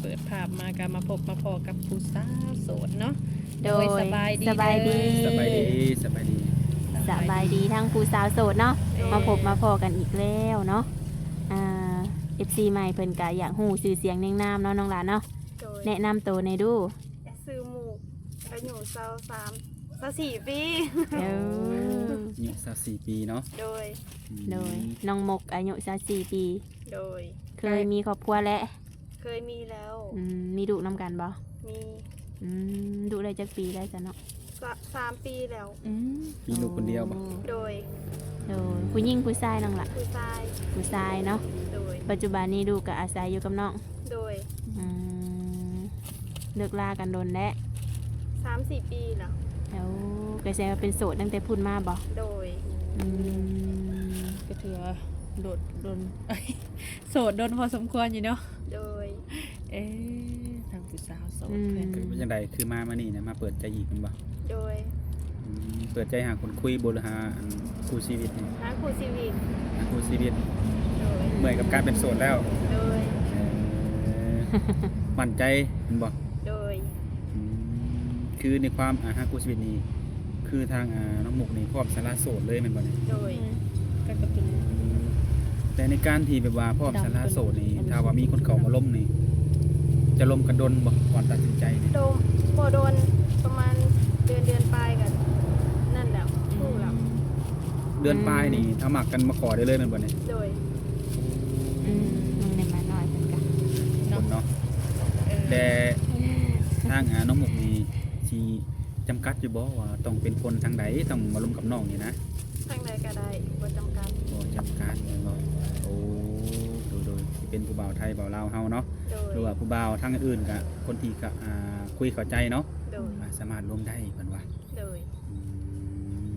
ເປີດພາບມາກໍມາພົບມາພໍ້ກັບຜູ້ສາວໂສດເນາະ. ໂດຍ ໂດຍ ສະບາຍດີ ສະບາຍດີ ເດີ ສະບາຍດີ ສະບາຍດີ ສະບາຍດີທັງຜູ້ສາວໂສດເນາະ. ແມ່ນ ມາພົບມາພໍ້ກັນອີກແລ້ວເນາະ. ອ່າ ເອັຟຊີ ໃໝ່ເພິ່ນກໍຢາກຮູ້ຊື່ສຽງນຽງນາມເນາະ ນ້ອງຫຼ້າເນາະ. ໂດຍ ແນະນຳໂຕແດ່ດູ. ຊື່ໝູກ ອາຍຸຊາວສາມ ຊາວສີ່ປີ. ເອີ ອາຍຸຊາວສີ່ປີເນາະ. ໂດຍ ອືມ ໂດຍ ນ້ອງໝົກອາຍຸຊາວສີ່ປີ. ໂດຍ ເຄີຍມີຄອບຄົວແລ້ວ? ເຄີຍມີແລ້ວ. ອືມ ມີລູກນຳກັນບໍ່? ມີ. ອືມ ລູກໄດ້ຈັກປີແລ້ວຊະເນາະ? ສາມ ສາມປີແລ້ວ. ອືມ ມີລູກຄົນດຽວບໍ່? ໂດຍ ໂດຍ ຜູ້ຍິງຜູ້ຊາຍນ້ອງຫຼ້າ? ຜູ້ຊາຍ. ຜູ້ຊາຍເນາະ. ໂດຍ ປັດຈຸບັນນີ້ລູກກໍອາໄສຢູ່ກັບນ້ອງ. ໂດຍ ອືມ ເລີກລາກັນດົນແລ້ວ? ສາມສີ່ປີແລ້ວ. ໂອ້ ກໍແສດງວ່າເປັນໂສດຕັ້ງແຕ່ພຸ້ນມາບໍ່? ໂດຍ ອືມ ກໍຖືວ່າໂດດດົນ ໂສດດົນພໍສົມຄວນຢູ່ເນາະ. ໂດຍ ເອ ທາງຜູ້ສາວໂສດ ອືມ ເພິ່ນ ເປັນຈັ່ງໃດ ຄືມາມື້ນີ້ນະ ມາເປີດໃຈອີກແມ່ນບໍ່? ໂດຍ ອືມ ເປີດໃຈຫາຄົນຄຸຍບໍ່ ຫຼືຫາອັນຄູ່ຊີວິດນີ້? ຫາຄູ່ຊີວິດ. ຫາຄູ່ຊີວິດ. ໂດຍ ເມື່ອຍກັບການເປັນໂສດແລ້ວ. ໂດຍ ເອີ ໝັ້ນໃຈແມ່ນບໍ່? ໂດຍ ອືມ ຄືໃນຄວາມ ອ່າ ຫາຄູ່ຊີວິດນີ້ ຄືທາງ ອ່າ ນ້ອງມຸກນີ້ພ້ອມສະຫຼະໂສດເລີຍແມ່ນບໍ່ນີ້? ໂດຍ ອືມ ແຕ່ໃນການທີ່ແບບວ່າພ້ອມສະຫຼະໂສດນີ້ ຖ້າວ່າມີຄົນເຂົ້າມາລົມນີ້ ຈະລົມກັນດົນບໍ່ ກ່ອນຕັດສິນໃຈນີ້? ດົນ ບໍ່ດົນ ປະມານເດືອນ ເດືອນປາຍກໍນັ້ນແຫຼະ ຮູ້ແລ້ວ. ເດືອນປາຍນີ້ ອືມ ຖ້າມັກກັນມາຂໍໄດ້ເລີຍແມ່ນບໍ່ນີ້? ໂດຍ ອືມ ນ້ອງໄດ້ມານ້ອຍເພິ່ນກະ ເນາະ ເນາະ ເອີ ແລະ ທາງ ອ່າ ນ້ອງມຸກນີ້ຊິຈຳກັດຢູ່ບໍ່ວ່າຕ້ອງເປັນຄົນທາງໃດ ຕ້ອງມາລົມກັບນ້ອງນີ້ນະ? ທາງໃດກໍໄດ້ ບໍ່ຈຳກັດ. ບໍ່ຈຳກັດແມ່ນບໍ່? ໂອ້ ໂດຍໆ ຊິເປັນຜູ້ບ່າວໄທ ບ່າວລາວເຮົາເນາະ ໂດຍ ຫຼືວ່າຜູ້ບ່າວທາງອື່ນໆ ກະຄົນທີ່ກະ ອ່າ ຄຸຍເຂົ້າໃຈເນາະ ໂດຍ ອ່າ ສາມາດລົມໄດ້ເພິ່ນວ່າ. ໂດຍ ອືມ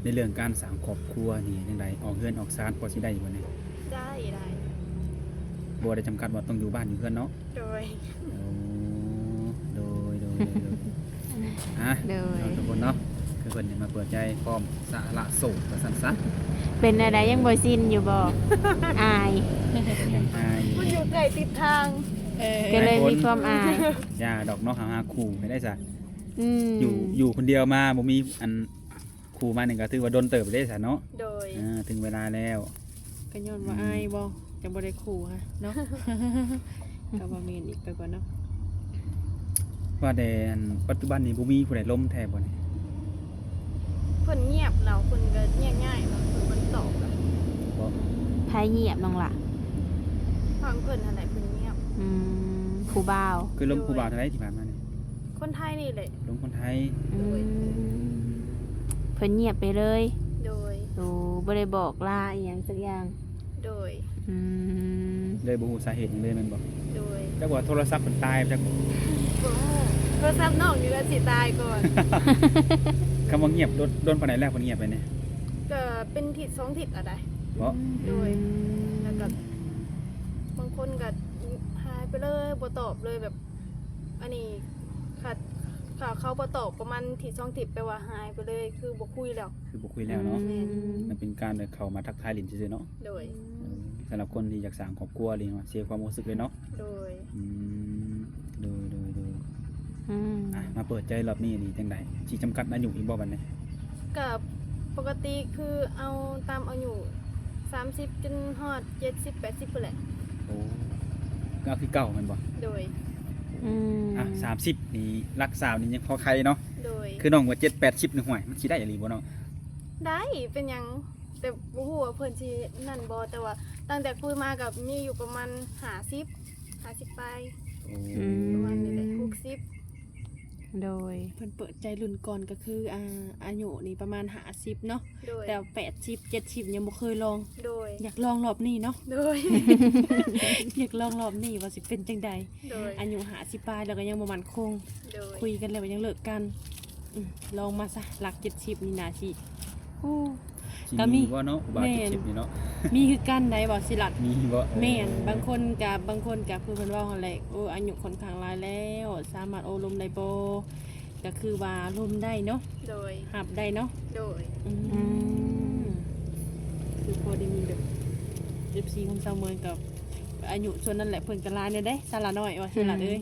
ໃນເລື່ອງການສ້າງຄອບຄົວນີ້ຈັ່ງໃດ ອອກເຮືອນອອກຊານພໍຊິໄດ້ຢູ່ບໍ່ນີ້? ໄດ້ ໄດ້ ບໍ່ໄດ້ຈຳກັດວ່າຕ້ອງຢູ່ບ້ານຢູ່ເຮືອນເນາະ? ໂດຍ ໂອ້ ໂດຍ ໂດຍ ໂດຍ ໂດຍ ອາ ໂດຍ ເນາະ ທຸກຄົນເນາະ ຄືເພິ່ນມາເປີດໃຈພ້ອມສະຫຼະໂສດວ່າຊັ້ນຊະ. ເປັນແນວໃດ ຍັງບໍ່ຊິນຢູ່ບໍ່? ອາຍ ຍັງອາຍຢູ່ ມັນຢູ່ໃກ້ຕິດທາງ ເອີ ກໍເລີຍມີຄວາມອາຍ. ຢ່າດອກເນາະ ຫາ ຫາຄູ່ໃຫ້ໄດ້ຊະ. ອືມ ຢູ່ ຢູ່ຄົນດຽວມາບໍ່ມີອັນ ຄູ່ມານີ້ກໍຖືວ່າດົນເຕີບເດ້ຊະເນາະ. ໂດຍ ເອີ ເຖິງເວລາແລ້ວ. ກໍຍ້ອນວ່າ ອືມ ອາຍບໍ່ ຈັ່ງບໍ່ໄດ້ຄູ່ຫັ້ນເນາະ. ກໍວ່າແມ່ນອີກໄປກ່ອນເນາະ. ວ່າແຕ່ອັນປັດຈຸບັນນີ້ບໍ່ມີຜູ້ໃດລົມແທ້ບໍ່ນີ້? ເພິ່ນງຽບແລ້ວ ເພິ່ນກໍແຍກຍ້າຍແລ້ວ ເພິ່ນບໍ່ໄດ້ຕອບແລ້ວ. ບໍ່ ໃຜງຽບນ້ອງຫຼ້າ? ທາງເພິ່ນຫັ້ນແຫຼະເພິ່ນງຽບ. ອືມ ຜູ້ບ່າວ ຄືລົມ ໂດຍ ຜູ້ບ່າວເທົ່າໃດທີ່ຜ່ານມານີ້? ຄົນໄທນີ້ແຫຼະ. ລົມຄົນໄທ. ອືມ ໂດຍ ເພິ່ນງຽບໄປເລີຍ. ໂດຍ ໂອ້ ບໍ່ໄດ້ບອກລາອີ່ຫຍັງຈັກຢ່າງ. ໂດຍ ອືມ ເລີຍບໍ່ຮູ້ສາເຫດຫຍັງເລີຍແມ່ນບໍ່? ໂດຍ ຈັກວ່າໂທລະສັບເພິ່ນຕາຍຈັກ. ບໍ່ຮູ້ ໂທລະສັບນ້ອງນີ້ລະຊິຕາຍກ່ອນ. ຄຳວ່າງຽບ ດົນ ດົນປານໃດແລ້ວເພິ່ນງຽບໄປນີ້? ກໍເປັນທິດສອງທິດລະໄດ໋. ບໍ່ ໂດຍ ອືມ ແລ້ວກໍບາງຄົນກໍຫາຍໄປເລີຍ ບໍ່ຕອບເລີຍ ແບບ ອັນນີ້ ຖ້າ ຖ້າເຂົາບໍ່ຕອບປະມານທິດສອງທິດ ແປວ່າຫາຍໄປເລີຍ ຄືບໍ່ຄຸຍແລ້ວ. ຄືບໍ່ຄຸຍແລ້ວເນາະ. ອືມ ແມ່ນ ມັນເປັນການແບບເຂົ້າມາທັກທາຍຫຼິ້ນຊື່ໆເນາະ. ໂດຍ ເອີ ສຳລັບຄົນທີ່ຢາກສ້າງຄອບຄົວ ຫຼືວ່າເສຍຄວາມຮູ້ສຶກເລີຍເນາະ. ໂດຍ ອືມ ໂດຍ ໂດຍ ໂດຍ ອືມ ອ່ະ ມາເປີດໃຈລອບນີ້ນີ້ຈັ່ງໃດ? ຊິຈຳກັດອາຍຸອີກບໍ່ບັດນີ້? ກໍປົກກະຕິຄືເອົາຕາມອາຍຸ ສາມສິບຈົນຮອດເຈັດສິບ ແປດສິບພຸ້ນແຫຼະ. ໂອ້ ກໍຄືເກົ່າແມ່ນບໍ່? ໂດຍ ອືມ ອ່ະ ສາມສິບນີ້ ຫຼັກສາວນີ້ຍັງພໍໄຄເນາະ. ໂດຍ ຄືນ້ອງວ່າເຈັດແປດສິບນີ້ ຫ້ວຍ ມັນຊິໄດ້ອີ່ຫຼີບໍ່ເນາະ? ໄດ້ ເປັນຫຍັງ ແຕ່ບໍ່ຮູ້ວ່າເພິ່ນຊິນັ້ນບໍ່ ແຕ່ວ່າຕັ້ງແຕ່ຄຸຍມາກໍມີຢູ່ປະມານຫ້າສິບ ຫ້າສິບປາຍ. ໂອ້ ອືມ ປະມານນີ້ແຫຼະ ຫົກສິບ. ໂດຍ ເພິ່ນເປີດໃຈລຸ້ນກ່ອນກໍຄື ອ່າ ອາຍຸນີ້ປະມານຫ້າສິບເນາະ. ໂດຍ ແຕ່ແປດສິບ ເຈັດສິບຍັງບໍ່ເຄີຍລອງ. ໂດຍ ຢາກລອງລອບນີ້ເນາະ. ໂດຍ ຢາກລອງລອບນີ້ວ່າຊິເປັນຈັ່ງໃດ. ໂດຍ ອາຍຸຫ້າສິບປາຍແລ້ວກໍຍັງບໍ່ໝັ້ນຄົງ. ໂດຍ ຄຸຍກັນແລ້ວກໍຍັງເລີກກັນ. ອືມ ລອງມາຊະ ຫຼັກເຈັດສິບນີ້ໜ້າຊິ ໂອ້ ຊິ ກໍມີ ມີບໍ່ເນາະ ຜູ້ບ່າວ ແມ່ນ ເຈັດສິບນີ້ເນາະ. ມີຄືກັນໄດ໋ ເວົ້າຊິລັດ ມີບໍ່? ແມ່ນ ເອີ ບາງຄົນກໍ ບາງຄົນກໍຄືເພິ່ນເວົ້າຫັ້ນແຫຼະ ໂອ້ ອາຍຸຂ້ອນຂ້າງຫຼາຍແລ້ວ ສາມາດໂອ້ລົມໄດ້ບໍ່? ກໍຄືວ່າລົມໄດ້ເນາະ. ໂດຍ ຮັບໄດ້ເນາະ. ໂດຍ ອືມ ອືມ ຄືພໍໄດ້ມີແບບ ເອັຟຊີ ຂອງສາວເມີຍກໍ ກໍ ອາຍຸຊ່ວງນັ້ນແຫຼະ ເພິ່ນກໍຫຼາຍແດ່ເດ້ ສາວຫຼ້ານ້ອຍວ່າຊັ້ນຫຼະເອີຍ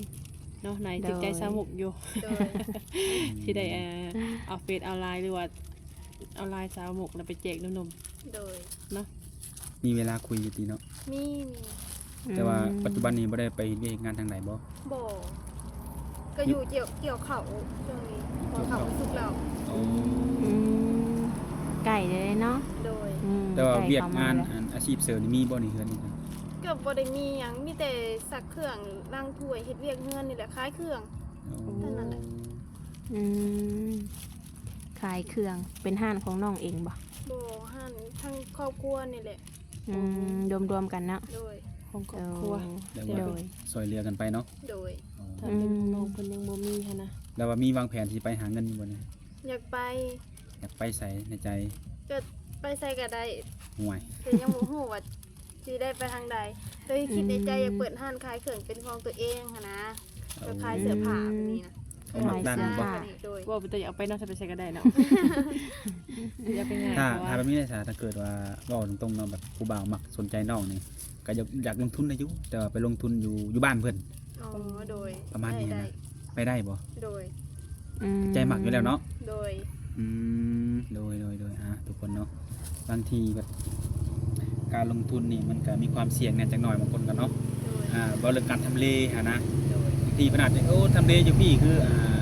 ເນາະ. ໃນຈິດໃຈສາວມຸກຢູ່ ໂດຍ ທີ່ໄດ້ ເອີ ເອົາເຟສເອົາໄລນ໌ ຫຼືວ່າເອົາໄລນ໌ສາວມຸກນະໄປແຈກໜຸ່ມໆ ໂດຍ ເນາະ. ມີເວລາຄຸຍຢູ່ຕິເນາະ? ມີ ມີ. ແຕ່ວ່າ ອືມ ປັດຈຸບັນນີ້ບໍ່ໄດ້ໄປເຮັດວຽກເຮັດງານທາງໃດບໍ່? ບໍ່ ກໍຢູ່ກ່ຽວ ກ່ຽວເຂົ້າຊ່ວງນີ້ ເຂົ້າສຸກແລ້ວ. ໂອ້ ອືມ ໃກ້ເລີຍເນາະ. ໂດຍ ອືມ ແຕ່ວ່າວຽກງານ ໃກ້ເຂົ້າມາແລ້ວ ອັນ ອາຊີບເສີມນີ້ມີບໍ່ໃນເຮືອນນີ້? ກໍບໍ່ໄດ້ມີຫຍັງ ມີແຕ່ຊັກເຄື່ອງ ລ້າງຖ້ວຍ ເຮັດວຽກເຮືອນນີ້ແຫຼະ ຂາຍເຄື່ອງ ໂອ້ ເທົ່ານັ້ນແຫຼະ. ອືມ ຂາຍເຄື່ອງ ເປັນຮ້ານຂອງນ້ອງເອງບໍ່? ບໍ່ ຮ້ານທາງຄອບຄົວນີ້ແຫຼະ. ອືມ ລວມໆກັນເນາະ. ໂດຍ ຂອງຄອບຄົວ ໂອ້ ແບບວ່າ ໂດຍ ຊ່ວຍເຫຼືອກັນໄປເນາະ. ໂດຍ ອໍ ຖ້າເປັນຂອງນ້ອງ ອືມ ເພິ່ນຍັງບໍ່ມີຫັ້ນນະ. ແລ້ວວ່າມີວາງແຜນຊິໄປຫາເງິນຢູ່ບໍ່ນີ້? ຢາກໄປ. ຢາກໄປໃສໃນໃຈ? ກໍໄປໃສກໍໄດ້. ໂອ້ຍ ແຕ່ຍັງບໍ່ຮູ້ວ່າຊິໄດ້ໄປທາງໃດ ແຕ່ຄິດໃນໃຈ ອືມ ຢາກເປີດຮ້ານຂາຍເຄື່ອງເປັນຂອງຕົວເອງຫັ້ນນະ. ເອີ ກໍຂາຍເສື້ອຜ້າແບບນີ້ນະ. ໂອ້ ຂາຍເສື້ອຜ້າ ໂອ້ ວ່າແຕ່ຢາກໄປເນາະ ຊິໄປໃສກໍໄດ້ເນາະ. ຖ້າ ຖ້າແບບນີ້ໄດ້ສາ ຖ້າເກີດວ່າເວົ້າຕົງໆເນາະ ແບບຜູ້ບ່າວມັກສົນໃຈນ້ອງນີ້ ກໍຢາກ ຢາກລົງທຶນໄດ້ຢູ່ ແຕ່ວ່າໄປລົງທຶນຢູ່ ຢູ່ບ້ານເພິ່ນ. ອໍ ໂດຍ ປະມານນີ້ນະ ໄດ້ ໄດ້ ໄປໄດ້ບໍ່? ໂດຍ ອືມ ໃຈມັກຢູ່ແລ້ວເນາະ. ໂດຍ ອືມ ໂດຍ ໂດຍ ໂດຍ ອ່າ ທຸກຄົນເນາະ ບາງທີແບບການລົງທຶນນີ້ມັນກໍມີຄວາມສ່ຽງແດ່ຈັກໜ້ອຍ ບາງຄົນກໍເນາະ. ໂດຍ ອ່າ ເວົ້າເລື່ອງການທຳເລຫັ້ນນະ. ໂດຍ ບາງທີເພິ່ນອາດຈະ ໂອ້ ທຳເລຢູ່ພີ້ຄື ອ່າ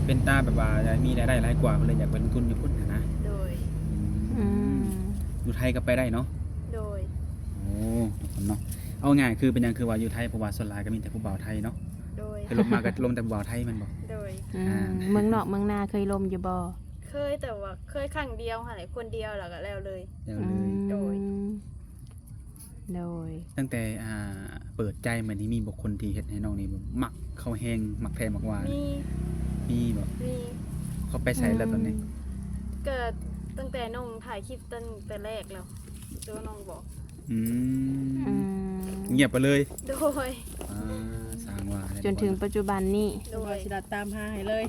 ເປັນຕາແບບວ່າມີລາຍໄດ້ຫຼາຍກວ່າ ເພິ່ນເລີຍຢາກໄປລົງທຶນຢູ່ພຸ້ນຫັ້ນນະ. ໂດຍ ອືມ ອືມ ຢູ່ໄທກໍໄປໄດ້ເນາະ. ໂດຍ ໂອ້ ທຸກຄົນເນາະ ເອົາງ່າຍຄືເປັນຫຍັງຄືວ່າຢູ່ໄທ ເພາະວ່າສ່ວນຫຼາຍກໍມີແຕ່ຜູ້ບ່າວໄທເນາະ. ໂດຍ ຄືລົມມາກໍລົມແຕ່ຜູ້ບ່າວໄທແມ່ນບໍ່? ໂດຍ ອືມ ອ່າ ເມືອງນອກເມືອງນາເຄີຍລົມຢູ່ບໍ່? ເຄີຍ ແຕ່ວ່າເຄີຍຄັ້ງດຽວຫັ້ນແຫຼະ ຄົນດຽວແລ້ວກໍແລ້ວເລີຍ. ແລ້ວເລີຍ ອືມ ໂດຍ ໂດຍ ຕັ້ງແຕ່ ອ່າ ເປີດໃຈມານີ້ ມີບໍ່ຄົນທີ່ເຮັດໃຫ້ນ້ອງນີ້ແບບມັກເຂົ້າແຮງ ມັກແທ້ມັກຫວາ? ມີ ມີບໍ່? ມີ. ເຂົາໄປໃສແລ້ວຕອນນີ້? ອືມ ກໍຕັ້ງແຕ່ນ້ອງຖ່າຍຄລິບຕັ້ງແຕ່ແລກແລ້ວ ແຕ່ວ່ານ້ອງບອກ. ອືມ ອືມ ງຽບໄປເລີຍ. ໂດຍ ອ່າ ສ້າງວ່າ ຈົນເຖິງປັດຈຸບັນນີ້. ໂດຍ ວ່າຊິຕາມຫາໃຫ້ເລີຍ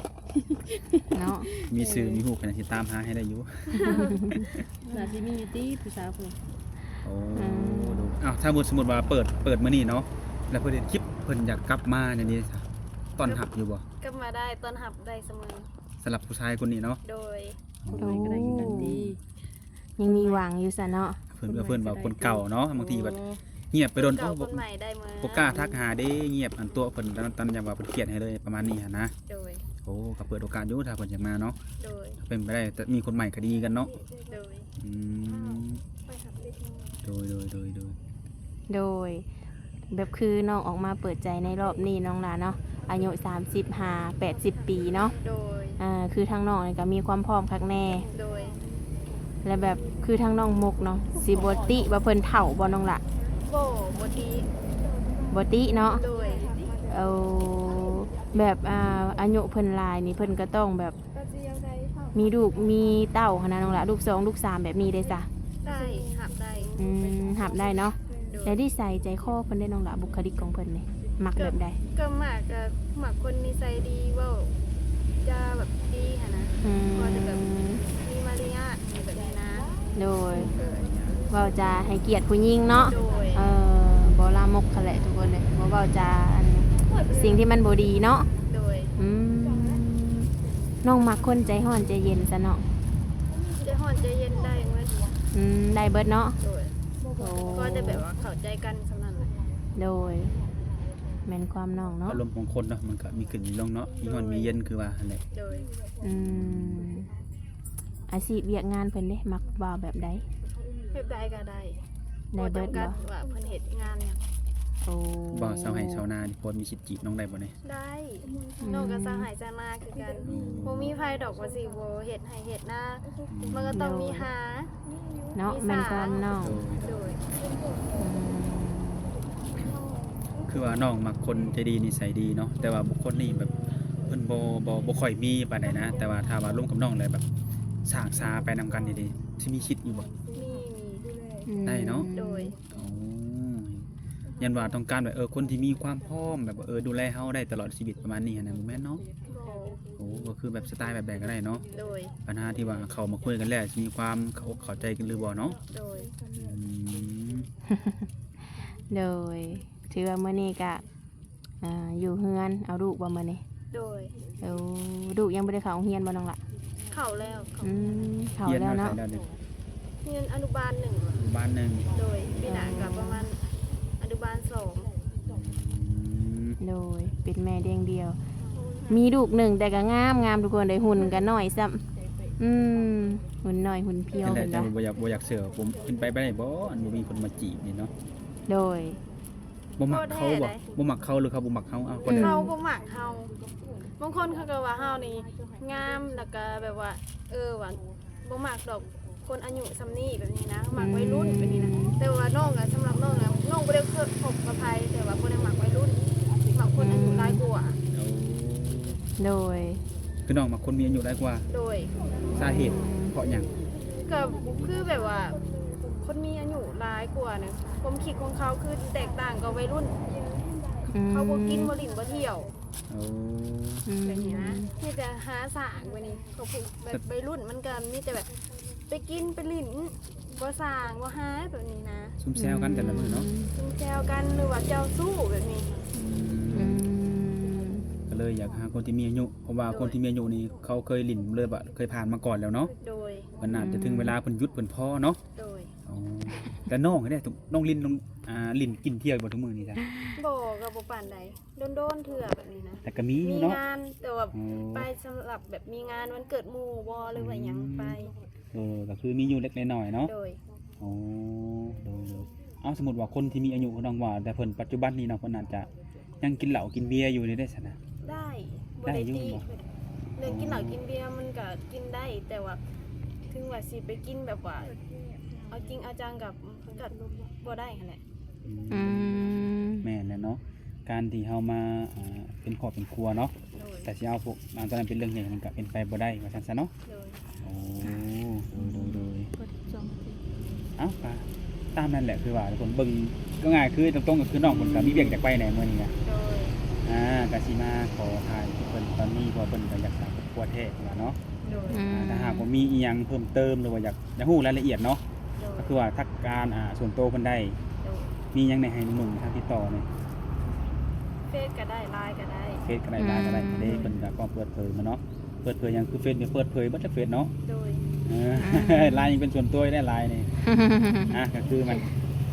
ເນາະ. ມີຊື່ມີຮູບຂະໜາດຊິຕາມຫາໃຫ້ໄດ້ຢູ່. ໜ້າຊິມີຢູ່ຕິຜູ້ສາວເພິ່ນ. ໂອ້ ອືມ ເອົ້າ ຖ້າສົມມຸດ ສົມມຸດວ່າເປີດ ເປີດມື້ນີ້ເນາະ ແລ້ວເພິ່ນເຫັນຄລິບ ເພິ່ນຢາກກັບມາແນວນີ້ ຕ້ອນຮັບຢູ່ບໍ່? ກັບມາໄດ້ ຕ້ອນຮັບໄດ້ສະເໝີ. ສຳລັບຜູ້ຊາຍຄົນນີ້ເນາະ. ໂດຍ ໂອ້ ກໍໄດ້ຄືກັນຕິ. ຍັງມີຫວັງຢູ່ຊະເນາະ. ເພິ່ນ ເພິ່ນວ່າຄົນເກົ່າເນາະ ບາງທີແບບ ໂອ້ ງຽບໄປດົນ ຄົນເກົ່າ ໂອ້ ຄົນໃໝ່ໄດ້ເໝີ ບໍ່ກ້າທັກຫາເດ້ ງຽບ ອັນຕົວະເພິ່ນຕັນ ຢ້ານວ່າເພິ່ນຄຽດໃຫ້ເລີຍ ປະມານນີ້ຫັ້ນນະ. ໂດຍ ໂອ້ ກໍເປີດໂອກາດຢູ່ ຖ້າເພິ່ນຢາກມາເນາະ. ໂດຍ ເປັນໄປໄດ້ ແຕ່ມີຄົນໃໝ່ກໍດີກັນເນາະ. ໂດຍ ອືມ ໂດຍ ໂດຍ ໂດຍ ໂດຍ ໂດຍ ແບບຄືນ້ອງອອກມາເປີດໃຈໃນລອບນີ້ນ້ອງຫຼ້າເນາະ ອາຍຸສາມສິບຫ້າ ແປດສິບປີເນາະ. ໂດຍ ອ່າ ຄືທາງນ້ອງນີ້ກໍມີຄວາມພ້ອມຄັກແນ່. ໂດຍ ແລະແບບຄືທາງນ້ອງມຸກເນາະ ຊິບໍ່ຕິວ່າເພິ່ນເຖົ້າບໍ່ນ້ອງຫຼ້າ? ບໍ່ ບໍ່ຕິ ບໍ່ຕິເນາະ. ໂດຍ ເອົາ ແບບ ອ່າ ອາຍຸເພິ່ນຫຼາຍນີ້ ເພິ່ນກໍຕ້ອງແບບ ມີລູກມີເຕົ້າຫັ້ນນະນ້ອງຫຼ້າ ລູກສອງລູກສາມແບບນີ້ເດ້ຊະ? ໄດ້ ຮັບໄດ້. ອືມ ຮັບໄດ້ເນາະ. ໂດຍ ແລ້ວນິໄສໃຈຄໍເພິ່ນເດ້ນ້ອງຫຼ້າ ບຸກຄະລິກຂອງເພິ່ນນີ້ ມັກແບບໃດ? ກໍ ກໍມັກ ກໍມັກຄົນນິໄສດີ ເວົ້າຈາແບບດີຫັ້ນນະ. ອືມ ວ່າແຕ່ແບບມີມາລະຍາດແບບນີ້ນະ. ໂດຍ ເວົ້າຈາໃຫ້ກຽດຜູ້ຍິງເນາະ. ໂດຍ ເອີ ບໍ່ລາມົກຫັ້ນແຫຼະທຸກຄົນເອີຍ ບໍ່ເວົ້າຈາ ອັນ ສິ່ງທີ່ມັນບໍ່ດີເນາະ. ໂດຍ ອືມ ນ້ອງມັກຄົນໃຈຮ້ອນໃຈເຢັນຊະເນາະ. ໃຈຮ້ອນໃຈເຢັນໄດ້ເໝິດ. ອືມ ໄດ້ເບິດເນາະ. ໂດຍ ໂອ້ ກໍແຕ່ແບບວ່າເຂົ້າໃຈກັນສ່ຳນັ້ນແຫຼະ. ໂດຍ ແມ່ນຄວາມນ້ອງເນາະ. ອາລົມຂອງຄົນເນາະ ມັນກໍມີຂຶ້ນມີລົງເນາະ ມີຮ້ອນມີເຢັນຄືວ່າຫັ້ນແຫຼະ. ໂດຍ ອືມ ອາຊີບວຽກງານເພິ່ນເດ້ ມັກເວົ້າແບບໃດ? ແບບໃດກໍໄດ້ ໄດ້ເບິດ ບໍ່ຈຳກັດວ່າເພິ່ນເຮັດງານຫຍັງ. ໂອ້ ບໍ່ຊາວໄຮ່ຊາວນານີ້ ພໍມີສິດຈີບນ້ອງໄດ້ບໍ່ນີ້? ໄດ້ ອືມ ນ້ອງກໍຊາວໄຮ່ຊາວນາຄືກັນ. ອືມ ບໍ່ມີໃຜດອກວ່າຊິບໍ່ເຮັດໄຮ່ເຮັດນາ. ອືມ ມັນກໍຕ້ອງມີຫາ ເນາະ ແມ່ນຄວາມນ້ອງ. ໂດຍ ໂດຍ ອືມ ຄືວ່ານ້ອງມັກຄົນໃຈດີນິໄສດີເນາະ ແຕ່ວ່າບຸກຄົນນີ້ແບບເພິ່ນບໍ່ ບໍ່ ບໍ່ຄ່ອຍມີປານໃດນະ ແຕ່ວ່າຖ້າວ່າລົມກັບນ້ອງແລ້ວແບບສ້າງສາໄປນຳກັນນີ້ເດ ຊິມີສິດຢູ່ບໍ່? ມີ ມີ ອືມ ໄດ້ເນາະ. ໂດຍ ໂອ້ ຢ້ານວ່າຕ້ອງການແບບ ເອີ ຄົນທີ່ມີຄວາມພ້ອມແບບວ່າ ເອີ ດູແລເຮົາໄດ້ຕະຫຼອດຊີວິດປະມານນີ້ຫັ້ນນະ ບໍ່ແມ່ນເນາະ? ບໍ່. ໂອ້ ກໍຄືແບບສະໄຕແບບໃດກໍໄດ້ເນາະ. ໂດຍ ບັນຫາທີ່ວ່າເຂົ້າມາຄຸຍກັນແລ້ວຊິມີຄວາມເຂົ້າອົກເຂົ້າໃຈກັນຫຼືບໍ່ເນາະ? ໂດຍ ອືມ ໂດຍ ຖືວ່າມື້ນີ້ກະ ອ່າ ຢູ່ເຮືອນເອົາລູກບໍ່ມື້ນີ້? ໂດຍ ໂອ້ ລູກຍັງບໍ່ໄດ້ເຂົ້າໂຮງຮຽນບໍ່ນ້ອງລະ? ເຂົ້າແລ້ວ ອືມ ເຂົ້າແລ້ວເນາະ ຮຽນຢູ່ໃສແລ້ວນີ້? ຮຽນອະນຸບານໜຶ່ງ ອະນຸບານໜຶ່ງ ໂດຍ ປີໜ້າກະປະມານອະນຸບານສອງ ອືມ ໂດຍ ເປັນແມ່ລ້ຽງດ່ຽວ ມີລູກໜຶ່ງແຕ່ກະງາມ ງາມທຸກຄົນເດ້ ຫຸ່ນກະນ້ອຍຊ້ຳ ອືມ ຫຸ່ນນ້ອຍຫຸ່ນພຽວ ເປັນໄດ ເປັນ ເຈົ້າບໍ່ຢາກ ບໍ່ຢາກເຊື່ອ ເປັນໄປບໍ່ໄດ້ບໍ່ ອັນບໍ່ມີຄົນມາຈີບນີ້ເນາະ? ໂດຍ ບໍ່ມັກເຂົາບໍ່? ບໍ່ໄດ້ ບໍ່ມັກເຂົາ ຫຼືເຂົາບໍ່ມັກເຮົາ? ເອົາ ຄົນ ເຂົາບໍ່ມັກເຮົາ ບາງຄົນເຂົາກໍວ່າເຮົານີ້ງາມ ແລ້ວກໍແບບວ່າ ເອີ ວ່າບໍ່ມັກດອກຄົນອາຍຸສ່ຳນີ້ແບບນີ້ນະ ມັກໄວລຸ້ນແບບນີ້ນະ ອືມ ແຕ່ວ່ານ້ອງນະ ສຳລັບນ້ອງນະ ນ້ອງບໍ່ໄດ້ເຄີຍຄົບກັບໃຜ ແຕ່ວ່າບໍ່ໄດ້ມັກໄວລຸ້ນ ມັກຄົນອາຍຸຫຼາຍກວ່າ ອືມ ໂດຍ ຄືນ້ອງມັກຄົນມີອາຍຸຫຼາຍກວ່າ ໂດຍ ສາເຫດເພາະຫຍັງ? ກໍຄືແບບວ່າຄົນມີອາຍຸຫຼາຍກວ່ານະ ຄວາມຄິດຂອງເຂົາຄືແຕກຕ່າງກັບໄວລຸ້ນ ອືມ ເຂົາບໍ່ກິນ ບໍ່ຫຼິ້ນ ບໍ່ທ່ຽວ ໂອ້ ອືມ ແບບນີ້ນະ ມີແຕ່ຫາສ້າງ ແບບນີ້ ເຂົາຜູ້ແບບໄວລຸ້ນມັນກໍມີແຕ່ແບບໄປກິນໄປຫຼິ້ນ ບໍ່ສ້າງບໍ່ຫາແບບນີ້ນະ ຊຸມແຊວກັນແຕ່ລະມື້ເນາະ ອືມ ຊຸມແຊວກັນ ຫຼືວ່າເຈົ້າຊູ້ແບບນີ້ ອືມ ອືມ ກໍເລີຍຢາກຫາຄົນທີ່ມີອາຍຸ ເພາະວ່າ ໂດຍ ຄົນທີ່ມີອາຍຸນີ້ເຂົາເຄີຍຫຼິ້ນ ຫຼືວ່າເຄີຍຜ່ານມາກ່ອນແລ້ວເນາະ ໂດຍ ເພິ່ນໜ້າຈະເຖິງເວລາເພິ່ນຢຸດເພິ່ນພໍເນາະ ໂດຍ ອໍ ແຕ່ນ້ອງເດ້ ນ້ອງຫຼິ້ນ ນ້ອງ ອ່າ ຫຼິ້ນກິນທ່ຽວບໍ່ທຸກມື້ນີ້ຈ້ະ? ບໍ່ ກໍບໍ່ປານໃດ ດົນໆເທື່ອແບບນີ້ນະ ແຕ່ກໍມີຢູ່ເນາະ ມີງານ ແຕ່ວ່າ ອໍ ໄປສຳລັບແບບມີງານວັນເກີດໝູ່ບໍ່ ຫຼືວ່າຫຍັງ ອືມ ໄປ ເອີ ກໍຄືມີຢູ່ເລັກນ້ອຍເນາະ ໂດຍ ໂອ້ ໂດຍໆ ເອົາ ສົມມຸດວ່າຄົນທີ່ມີອາຍຸ ນ້ອງວ່າ ແຕ່ເພິ່ນປັດຈຸບັນນີ້ເນາະ ເພິ່ນອາດຈະຍັງກິນເຫຼົ້າກິນເບຍຢູ່ນີ້ເດ້ຊັ້ນນະ ໄດ້ ບໍ່ໄດ້ຕິ ເລື່ອງກິນເຫຼົ້າກິນເບຍມັນກໍກິນໄດ້ ແຕ່ວ່າເຖິງວ່າຊິໄປກິນແບບວ່າເອົາຈິງເອົາຈັງກໍ ກໍບໍ່ໄດ້ຫັ້ນແຫຼະ ອືມ ອືມ ແມ່ນແຫຼະເນາະ ການທີ່ເຮົາມາ ອ່າ ເປັນຄອບເປັນຄົວເນາະ ໂດຍ ແຕ່ຊິເອົາພວກ ອັນຕອນນັ້ນເປັນເລື່ອງໃຫຍ່ ມັນກະເປັນໄປບໍ່ໄດ້ວ່າຊັ້ນຊະເນາະ ໂດຍ ໂອ້ ໂດຍໆໆ ເອົາ ກະຕາມນັ້ນແຫຼະ ຄືວ່າທຸກຄົນເບິ່ງ ກໍງ່າຍ ຄືຕົງໆ ກໍຄືນ້ອງເພິ່ນກະມີວຽກຈາກໄປແດ່ມື້ນີ້ນະ ໂດຍ ອ່າ ກະຊິມາຂໍຖ່າຍເພິ່ນຕອນນີ້ ເພາະວ່າເພິ່ນກະຢາກສ້າງຄອບຄົວແທ້ວ່າເນາະ ໂດຍ ອືມ ອ່າ ຖ້າຫາກວ່າມີອີ່ຫຍັງເພີ່ມເຕີມ ຫຼືວ່າຢາກ ຢາກຮູ້ລາຍລະອຽດເນາະ ໂດຍ ກໍຄືວ່າທັກການ ອ່າ ສ່ວນໂຕເພິ່ນໄດ້ ໂດຍ ມີຫຍັງແດ່ໃຫ້ໜຸ່ມໆ ທາງຕິດຕໍ່ນີ້? ເຟສກໍໄດ້ ລາຍກໍໄດ້ ເຟສກໍໄດ້ ລາຍກໍໄດ້ ອືມ ເດ້ ເພິ່ນກໍພ້ອມເປີດເຜີຍມາເນາະ ເປີດເຜີຍຫຍັງ ຄືເຟສນີ້ເປີດເຜີຍເບິດແຫຼະ ເຟສເນາະ ໂດຍ ເອີ ອືມ ລາຍຍັງເປັນສ່ວນຕົວຢູ່ເດ້ ລາຍນີ້ ອ່າ ກໍຄືມັນ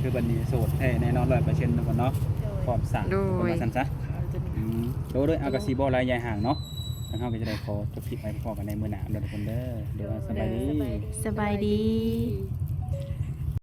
ຄືບັດນີ້ໂສດແທ້ແນ່ນອນ ຮ້ອຍເປີເຊັນ ທຸກຄົນເນາະ ໂດຍ ພ້ອມສ້າງ ໂດຍ ວ່າຊັ້ນຊະ ອືມ ໂດຍໆ ເອົາ ກໍຊິບໍ່ຫຼາຍຢາຍຫ່າງເນາະ ທາງເຮົາກໍຈະໄດ້ຂໍຈົບຄລິບໄວ້ ພໍ້ກັນໃນມື້ໜ້າເດີ ທຸກຄົນເດີ ໂດຍ ໂດຍ ສະບາຍດີ ສະບາຍດີ ສະບາຍດີ.